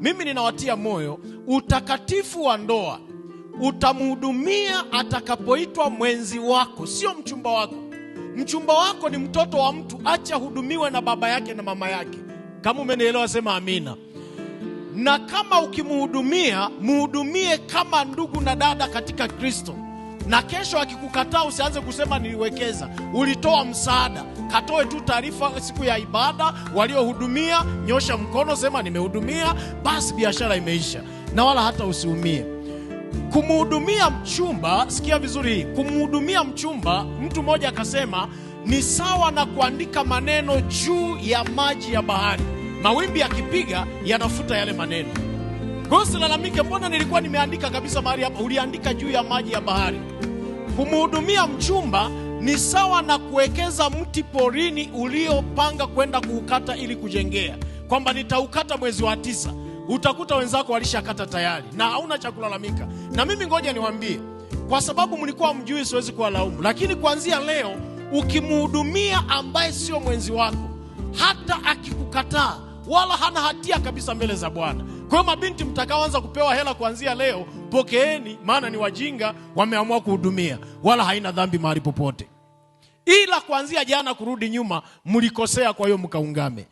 Mimi ninawatia moyo, utakatifu wa ndoa utamhudumia atakapoitwa mwenzi wako, sio mchumba wako. Mchumba wako ni mtoto wa mtu, acha hudumiwe na baba yake na mama yake. Kama umenielewa sema amina. Na kama ukimhudumia, muhudumie kama ndugu na dada katika Kristo. Na kesho akikukataa usianze kusema niliwekeza. Ulitoa msaada, katoe tu taarifa siku ya ibada, waliohudumia nyosha mkono, sema nimehudumia, basi biashara imeisha, na wala hata usiumie. Kumhudumia mchumba, sikia vizuri hii, kumhudumia mchumba, mtu mmoja akasema ni sawa na kuandika maneno juu ya maji ya bahari. Mawimbi yakipiga yanafuta yale maneno. Kwa hiyo usilalamike, mbona nilikuwa nimeandika kabisa mahali hapa. Uliandika juu ya maji ya bahari. Kumhudumia mchumba ni sawa na kuwekeza mti porini uliopanga kwenda kuukata ili kujengea, kwamba nitaukata mwezi wa 9. Utakuta wenzako walishakata tayari na hauna cha kulalamika. Na mimi ngoja niwaambie, kwa sababu mlikuwa mjui, siwezi kuwalaumu, lakini kuanzia leo ukimhudumia ambaye sio mwenzi wako, hata akikukataa, wala hana hatia kabisa mbele za Bwana. Kwa hiyo mabinti mtakaoanza kupewa hela kuanzia leo, pokeeni, maana ni wajinga wameamua kuhudumia, wala haina dhambi mahali popote. Ila kuanzia jana kurudi nyuma mlikosea, kwa hiyo mkaungame.